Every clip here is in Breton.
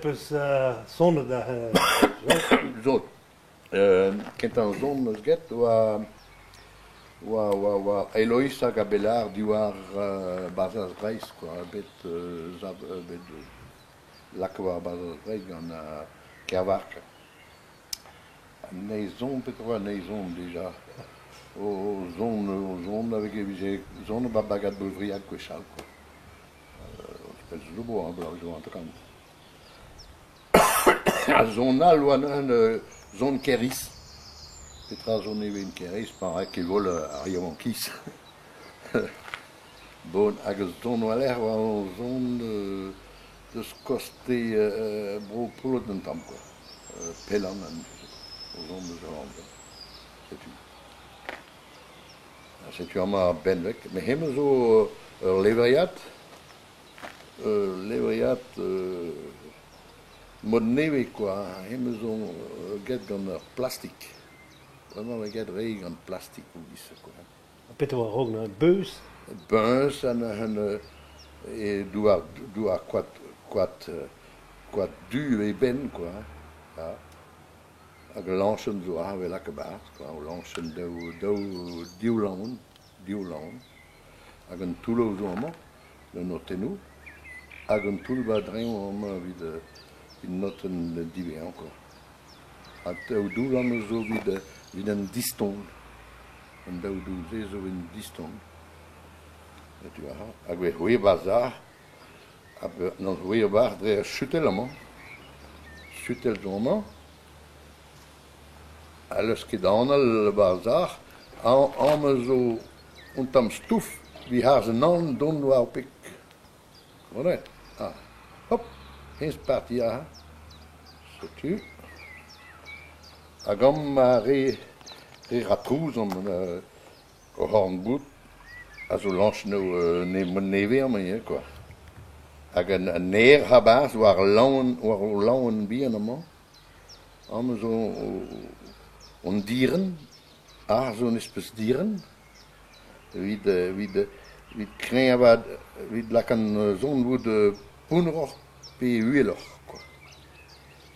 peus sonet da Zo. Kentañ son 'meus get oa oa oa oa Elois hag Abelard diwar Barzhaz Breizh kwa, bet bet lakaet war Barzhaz Breizh gant Kervark. Neizon, petra oa Neizon dija? O zon, o zon avec e vije zon ba bagad Boulvriag gwechall kwa. Pell zo bo, bloaz zo 50. Ar zon all oa neuze zon Kêr-Iz. Petra zon ivez en Kêr-Iz pa ra ket vol ar yaouankiz. Bon, hag zon war-lerc'h oa zon deus koste bro Poullod un tamm kwa. Pellañ o zont deus ar amzer. Setu. Setu amañ ar benveg. Met hemañ zo ul levriad, ul levriad mod nevez kwa. Hemañ zo graet gant ur plastik. Bremañ e vez graet re gant plastikoù 'giz-se kwa. Petra oa a-raok neuze? Beuz? Beuz ha neuze e douar douar koad koad koad du e benn kwa. Ya. Hag ul lañchenn zo aze 'vez lakaet 'barzh kwa, ul lañchenn daou daou div laon, div laon. Hag un toulloù zo amañ, da notennoù. Hag un toull ba a-dreñv amañ evit evit notenn diwezhañ kwa. Ha daou doull amañ zo evit evit an diston. An daou doull-se zo evit an diston. Setu aze. Hag e c'hweh bazar An c'hweh dre ar chutell amañ. Chutell zo amañ. Ha leusket anal 'barzh ar amañ zo un tamm stouf evit harz an aon dont war ho peg. Komprenet? Ah, hop, hennezh parti aze. Setu. Hag amañ ar re re ra trouz amañ O c'horn-boud a zo lañchennoù nevez amañ ivez kwa. Hag an aer a-barzh war laon war o laon bihan amañ. Amañ zo an diren, aze zo un espes diren evit evit evit kreñvaat evit lakaat an son bout pounneroc'h pe uheloc'h kwa.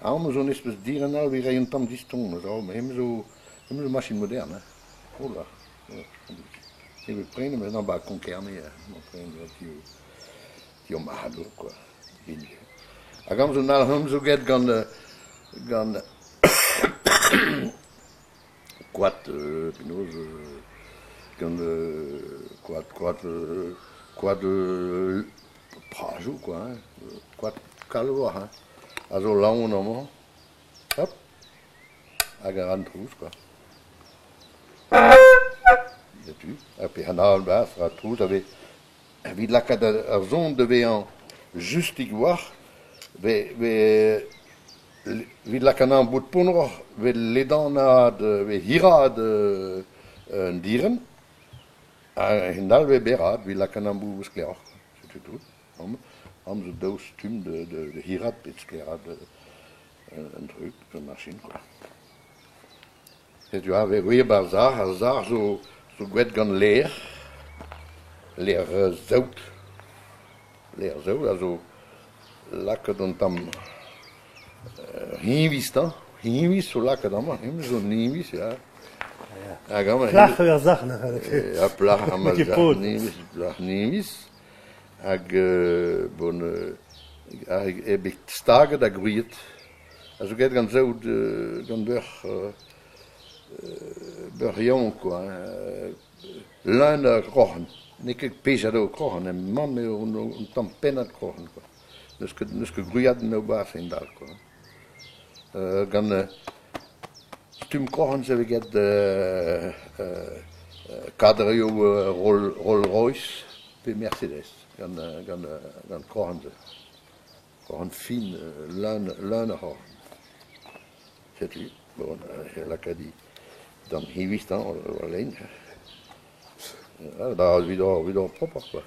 Amañ zo un espes diren all evit reiñ un tamm diston, hemañ zo hemañ zo machin modern hein. Oh là, e vez prenet maintenant 'ba Konk-Kerne emañ prenet ti ur marc'hadour kwa. Hag amzer an arc'hant zo graet gant gant koad penaos gant koad koad koad prajoù kwa hein, koad kalvar hein, a zo laon amañ. Hop, hag a ran trouz kwa. Setu, ha pe an avel bras ra trouz a vez evit lakaat ar son da vezañ justik a-walc'h, vez evit lakaat anezhañ bout pounneroc'h, vez ledanaat, vez hiraat un direnn, ha a-hend-all vez berraat evit lakaat anezhañ bout sklaeroc'h, setu tout. Amañ zo daou stumm da hiraat pe sklaeraat un truc, ur machin kwa. Setu aze gwir 'ba ar sac'h, ar sac'h zo zo graet gant lêr, lêr saout. Lêr saout a zo lakaet un tamm hiñviz 'ta, hiñviz zo lakaet amañ, hiñviz zo niñviz ya. Hag amañ Plac'h eo ar sac'h neuze. Ya plac'h amañ niñviz, plac'h niñviz. Hag bon eo bet staget ha gwriet. A zo graet gant saout gant beuc'h beuc'h yaouank kwa hein, leun a groc'hen. N'eo ket pezh eo kroc'hen, mann eo un tamm pennad kroc'hen kwa. N'eus ket n'eus ket gwriat en o-barzh a-hend-all kwa. Gant stumm kroc'hen se vez graet kadrioù Rolls-Royce pe Mercedes gant gant gant kroc'hen-se. Kroc'hen fin, leun leun a c'hroc'hen. Setu, bon, lakaat d'an hiviz-tañ war-lein. Da evit evit propoc'h kwa.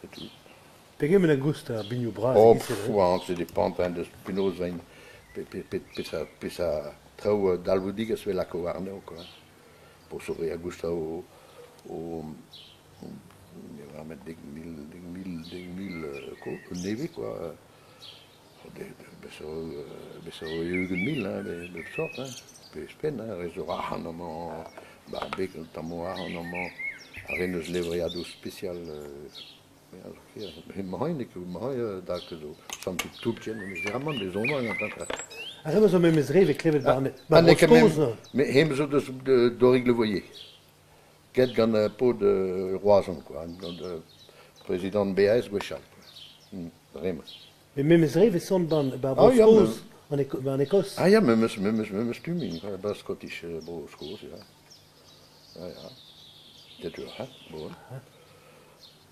Setu. Pegement a goust ar binioù bras Oh, e-giz-se pff, c'est dépend hein, deus penaos veint peseurt peseurt traoù dalvoudigezh 'vez lakaet warno quoi. Pour re a gousta o o met dek mil dek mil dek mil nevez quoi. Bez zo 20 mil, hein, bep sort, hein, pe ouzhpenn, hein, re zo arc'hant amañ, ba ar beg un tamm arc'hant amañ, ar re 'neus levriadoù spesial emañ n'eo ket emañ da zo santout tout amañ de zomañ Ha se zo memes re vez klevet Ah, ba n'eo ket Bro-Skos. Mais hem zo deus Dorig Le Voyer. Get gant paotr Roazhon, quoi, gant président BAS gwechall. Bremañ. Mais memes re vez son ban ba Ah, ya, Bro-Skos, an Écosse. Ah ya, memes stumming, ba Scottish Bro-Skos, ya. Ja, ja. Det ha, bon.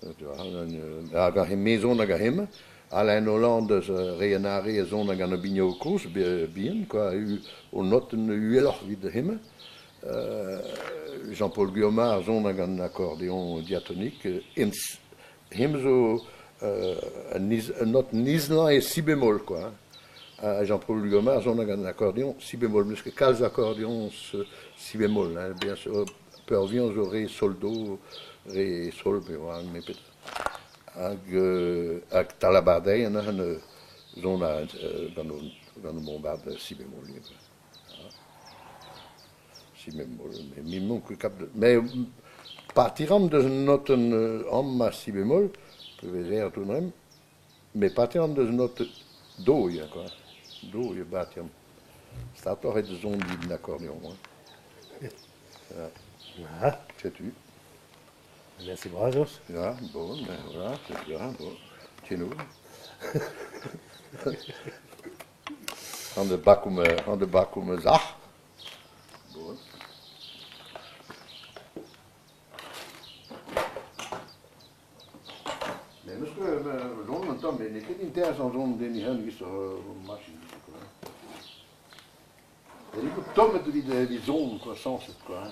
Det ha, hag he mezon hag hem, Alain Hollande eus re an are a zon hag an binioù kozh bihan, quoi, o notenn uheloc'h evit hem. Jean-Paul Guiomar a zon hag an accordéon diatonique, hem zo un not islañ e si bémol, quoi. Hein. Jean-Paul Guiomar zon hag an accordéon si bémol, meus ket kalz accordéon si bémol, hein, bien sûr, peurvuiañ zo re sol do, re sol, pe oa, me pet. Hag talabardeiñ an zon a gant o bombard si bémol. Quoi. Si bémol, mais mi manque cap de... Mais partiram deus un notenn am a si bémol, pe vez tout de même, mais partiram deus un note do, ya, quoi. Do, ya, partiram. Startoc'h eo da zon dit an accordéon, hein. Ah, Setu. merci bras. Ja, bon, ben voilà, c'est bien, bon. Tino. An de bak om, an de bak om zach. Bon. Mais meus ket zon an tamm, mais n'eo ket intéressant zon den hen gis machine, quoi. Et du coup, tommet evit zon, quoi, sañset, quoi. Hein.